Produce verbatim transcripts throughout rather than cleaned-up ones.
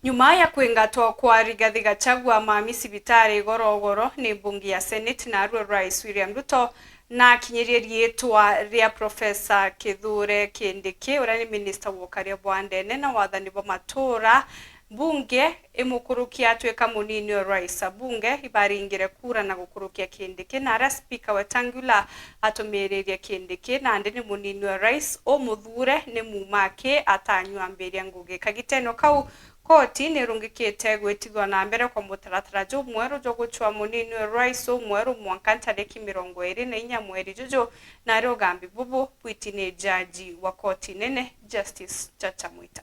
Nyuma ya kwingatwa kwa Rigathi Gachagua mami cibitari Igoro Igoro ni mbunge ya Senate, narua Rais William Ruto nakinyirie riitwa ria Professor Kithure Kindiki, uria ni minista wa ukaria bwa ndene na wathani bwa matura. Mbunge imukurukia atwika munini wa rais. Abunge ibaringire kura na gukurukia Kindiki, na aria spika Wetangula atumiririe Kindiki, nandi ni munini wa rais umuthure ni mumaki atanyua ambiria ngugi. Kagiteno kau, koti nirungikite gwitithwa na mbere kwa mutaratara jumweru jwa gucwa munini wa rais umweru mwanka ntariki mirongo iri na inya mweri juju, na aria ugambi bubu bwiti ni jaji wa koti nene, Justice Chacha Mwita.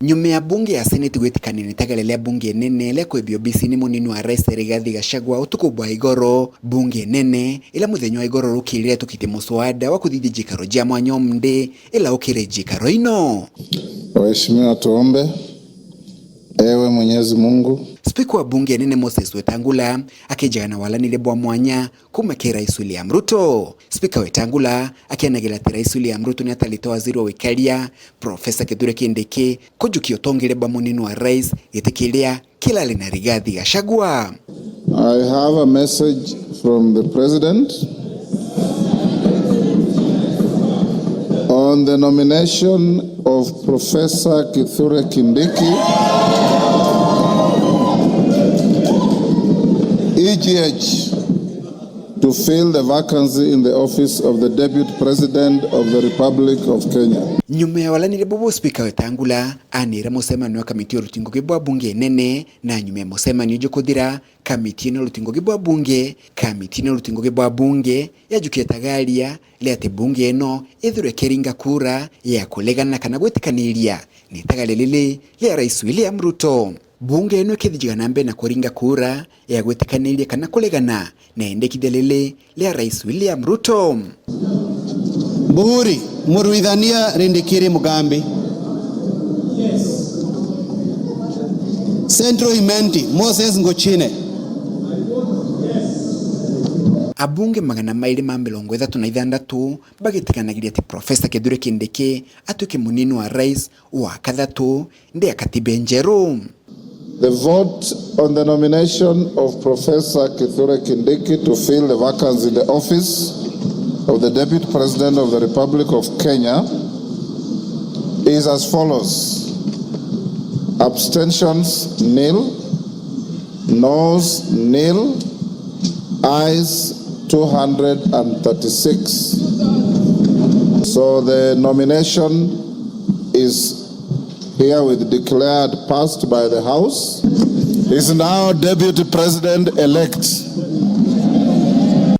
Nyuma ya bunge ya Senate gwitikania na itegere ria bunge nene ria kwibia obisi ni munini wa rais Rigathi Gachagua utuku bwa Igoro, bunge nene ila muthenya wa Igoro rukiri riatukite muswada wa kuthithia jikaro jia mwanya umndi ila ukire jikaro ino. Waheshimiwa, tuombe. Ewe Mwenyezi Mungu. Spika wa bunge nene Moses Wetangula akijaga na walaniria bwa mwanya kuma ki Rais William Ruto. Spika Wetangula akianagira ati Rais William Ruto ni atarite waziri wa wikaria, Professor Kithure Kindiki, kujukia utongeria bwa munini wa rais giti kiria kirari na Rigathi Gachagua. I have a message from the president on the nomination of Professor Kithure Kindiki, E G H, to fill the vacancy in the office of the Deputy President of the Republic of Kenya. Nyuma ya walaniria bubu, Spika Wetangula anire mucemanio wa kamiti ya uruti ngugi bwa bunge nene, na nyuma ya mucemanio uju kuthira, kamiti ino ya uruti ngugi bwa bunge, kamiti ino ya uruti ngugi bwa bunge yajukia itagaria ria ati bunge ino ithirwe ikiringa kura ya kuregana kana gwitikaniria na itagaria riri ria Rais William Ruto. Bunge ino ikithijaga na mbere na kuringa kura ya gwitikaniria kana kuregana na iendekithia riri ria Rais William Ruto. Mburi, Muruithania Rindikiri Mugambi. Central Imenti, Moses Nguchine. Abunge magana mairi ma mirongo ithatu na ithandatu bagitikanagiria ati Professor Kithure Kindiki atuike munini wa rais wa kathatu nthi ya katiba njeru. The vote on the nomination of Professor Kithure Kindiki to fill the vacancy in the office of the Deputy President of the Republic of Kenya is as follows. Abstentions, nil. Noes, nil. Ayes, two hundred and thirty-six. So the nomination is herewith declared passed by the House. Is now Deputy President-elect.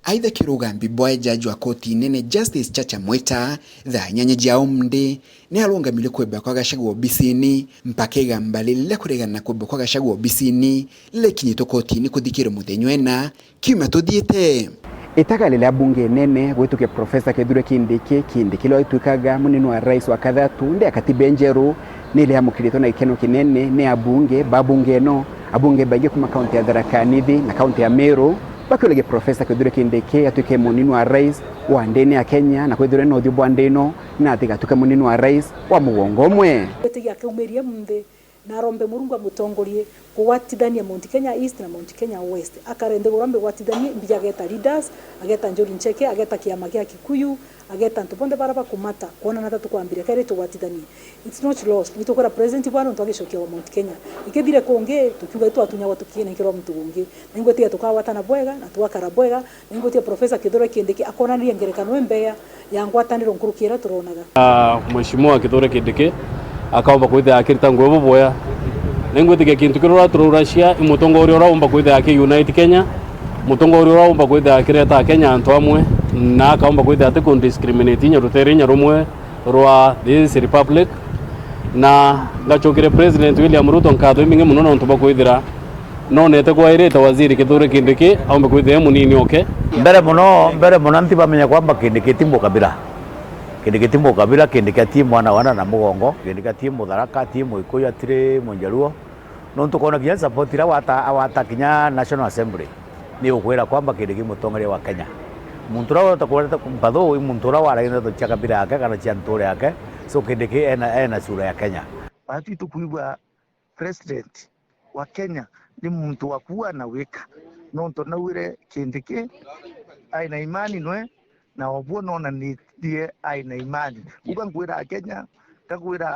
Aitha kirugambi bwa jaji wa koti nene Justice Chacha Mwita, thaa inyanya cia umndi, ni arungamire kwimba kwa Gachagua obisini, mpaka igamba riri ria kuregana na kwimba kwa Gachagua obisini rikinyitwe kotini kuthikirwa muthenya wena kiumia tuthiite. Itagaria ria bunge nene gwitukia Professor Kithure Kindiki, Kindiki uria wituikaga munini wa rais wa kathatu nthi ya katiba njeru, ni riamukiritwe na gikeno kinene ni abunge ba bunge ino, abunge baingi kuma kaunti ya Tharaka Nithi na kaunti ya Meru, bakiuragia Professor Kithure Kindiki atuike munini wa rais wa ndene ya Kenya, na kwithirwa ena uthio bwa nthi ino, na atigatuike munini wa rais wa mugongo umwe. Gwitigia akiumirie munthi na arombe Murungu amutongorie kugwatithania Mount Kenya East na Mount Kenya West. Akare nthiguru ambe gwatithanie, mbija ageta leaders, ageta Njuri Ncheke, ageta kiama kia Kikuyu, ageta antu bonthe bara bakumata, kwonana ta tukwambiria, keri tugwatithanie. It's not lost. Ni tukwira president bwana nontu agicokia wa Mount Kenya. Ikithire kungi, tukiuga itwatunyagwa tukinenkirwa muntu gungi. Na ingwitiga tukagwatana bwega, na twakara bwega, na ingwitiga Professor Kithure Kindiki akonaniria ngerekano imbeya ya ngwataniro nkuruki iria turonaga. Ah, Mheshimiwa Kithure Kindiki akaumba kwithira akirita ngugi buboya. Na ingwitikia kintu kiria turauracia i mutongoria uria umba kwithira aki unite Kenya, mutongoria uria umba kwithira akireta Akenya antu amwe, na akaumba kwithira ati ku discriminate inya rutere inya rumwe rwa this republic. Na ngacokeria President William Ruto nkatho imbingi mono nontu bwa kwithira nonete kwairite Waziri Kithure Kindiki aumbe kwithira e munini oke. Mbere mono, mbere mono nti bamenya kwamba Kindiki ti mukabira. Kindiki ti mukabira, Kindiki ati mwana wa na Mugongo, Kindiki ati Mutharaka, ati Muikuyu, atiri Munjaruo. Nontu ukona kinya support iria awata, awata kinya National Assembly, ni ukwira kwamba Kindiki mutongeria wa Kenya. Muntu uria ureta kureta mpathu i muntu uria waragia ndeto cia kabira yake kana cia nture yake, so Kindiki ena, ena sura ya Kenya. Baatwi tukwigua president wa Kenya ni muntu wa kuua na wika, nontu naugire Kindiki ai na imani nwe, na obuo nonanirie ai na imani. Uga nkwira Akenya, ngakwira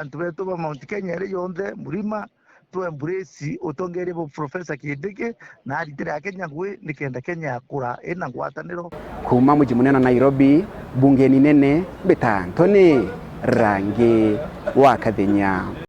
antu betu ba Mount Kenya iri yonthe, Mlima, tu embrace utongeria bwa Professor Kindiki, na aritire Akenya ngui nikenda Kenya yakura ina ngwataniro. Kuuma muji munene wa Nairobi, bungeni nene, mbita Anthony Rangi wa Kathenya.